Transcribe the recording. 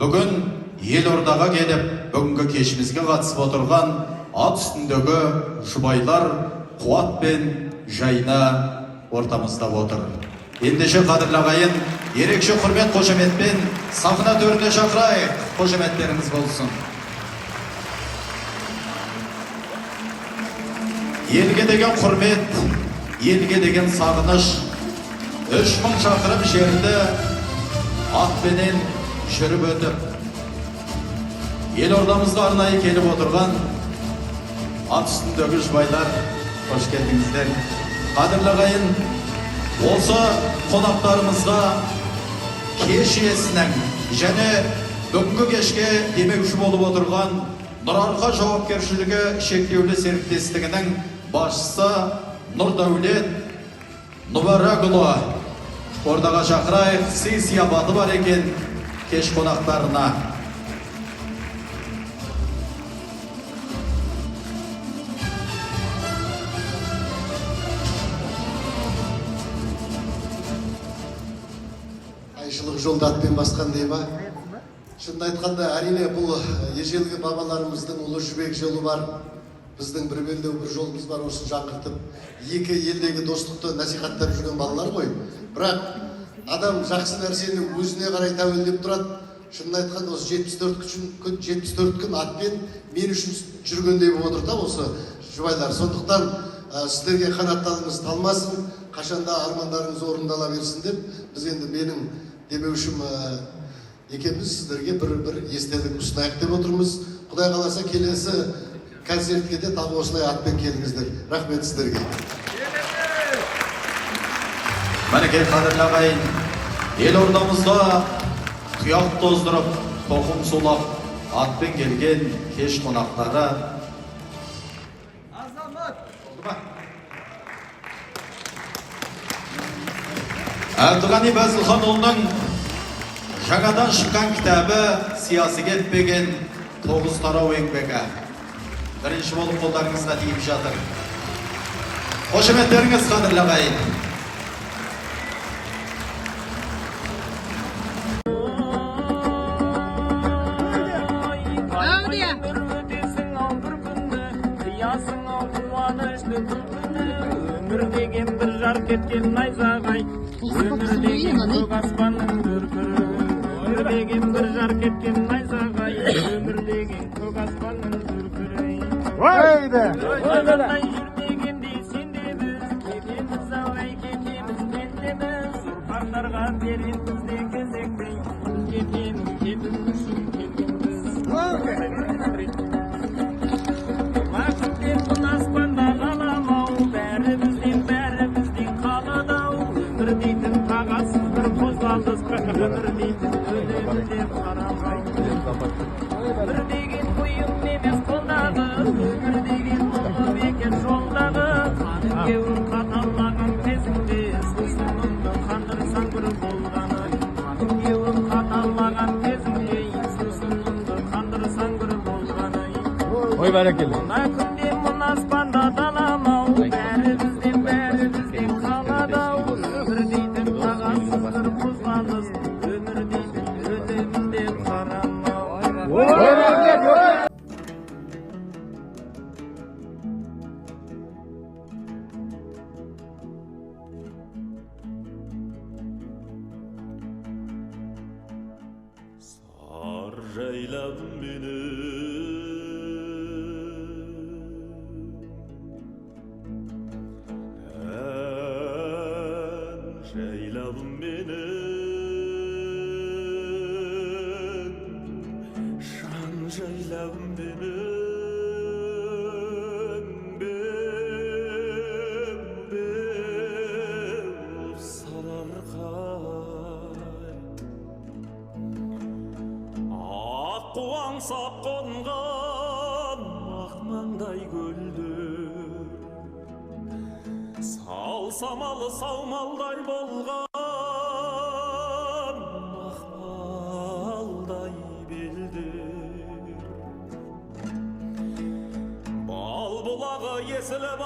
Бүгін елордаға келіп, бүгінгі кешімізге қатысып отырған ат үстіндегі жұбайлар Қуат пен Жайна ортамызда отыр. Ендеше, қадірлі ағайын, ерекше құрмет қошеметпен сахна төріне шақырайық. Қошеметтеріңіз болсын. Елге деген құрмет, елге деген сағыныш, 3000 шақырым жерді атпенен жүріп өтіп, елордамызға арнайы келіп отырған ат үстіндегі жұбайлар, қош келдіңіздер. Қадірлі ағайын, осы қонақтарымызға кеш иесінің және бүгінгі кешке демеуші болып отырған Нұрарқа жауапкершілігі шектеулі серіктестігінің басшысы Нұрдәулет Мүбәракұлы ордаға шақырайық. Сый сияпаты бар екен кеш қонақтарына. Айшылық жолды атпен басқан дей ма? Шынын айтқанда, әрине, бұл ежелгі бабаларымыздың Ұлы Жібек жолы бар, біздің бір белдеу, бір жолымыз бар. Осыны жаңғыртып, екі елдегі достықты насихаттап жүрген балалар ғой. Бірақ адам жақсы нәрсені өзіне қарай тәуелдеп тұрады. Шынын айтқанда, осы 74 күн, 74 күн атпен мен үшін жүргендей болып отыр да осы жұбайлар. Сондықтан сіздерге қанаттарыңыз талмасын, қашанда армандарыңыз орындала берсін деп, біз енді менің демеушім екеуміз сіздерге бір естелік ұсынайық деп отырмыз. Құдай қаласа, келесі концертке де тағы осылай атпен келіңіздер. Рахмет сіздерге. Мінекей, қадірлі ағайын, елордамызда тұяқ тоздырып, тоқым сулап атпен келген кеш қонақтары. Азамат! Болды ма? Әбдіғани Бәзілханұлының жаңадан шыққан кітабы, сиясы кетпеген тоғыз тарау еңбегі бірінші болып қолдарыңызға тиіп жатыр. Қошеметтеріңіз, қадірлі ағайын. Әуде! Өтесің ау бір күні, қиясың ау қуанышты күлкіні. Өмір деген бір жарқ еткен найзағай, өмір деген көк аспанның дүркірі. Өмір деген бір жарқ еткен найзағай, өмір деген көк аспанның дүркірі. Ойлағандай жүрмегендей сен де біз кетеміз ау, әй, кетеміз пендеміз. Ұрпақтарға береміз де кезектей. Біз кетеміз, кету үшін келгенбіз. Мына күндер, мына аспанда ғалам ау, бәрі бізден, бәрі бізден қалады ау. Өмір дейтін қағазсыз бір қозғалыс, өмір дейтін өлемін деп қарамау. Өмір деген бұйым емес қолдағы, өмір деген мұңы бекер жолдағы. Қаның кеуіп қаталаған кезіңде, сусыныңды қандырсаң бір болғаны. Қаның кеуіп қаталаған кезіңде, сусыныңды қандырсаң бір болғаны. Ой, бәрекелді. Мына күнде, мына аспанда далам ау, бәрі бізден, бәрі бізден қалады ау. Өмір дейтін қағазсыз бір қозғалыс, өмір дейтін өтемін деп қарамау. Ой, бәрекелді. Сар жайлауым менің, ән жайлауым менің, жан жайлауым менің, беу, беу, Сарыарқа. Аққу аңсап қонған ақ маңдай көлдер, сал самалы саумалдай болған мақпалдай белдер, бал бұлағы есіліп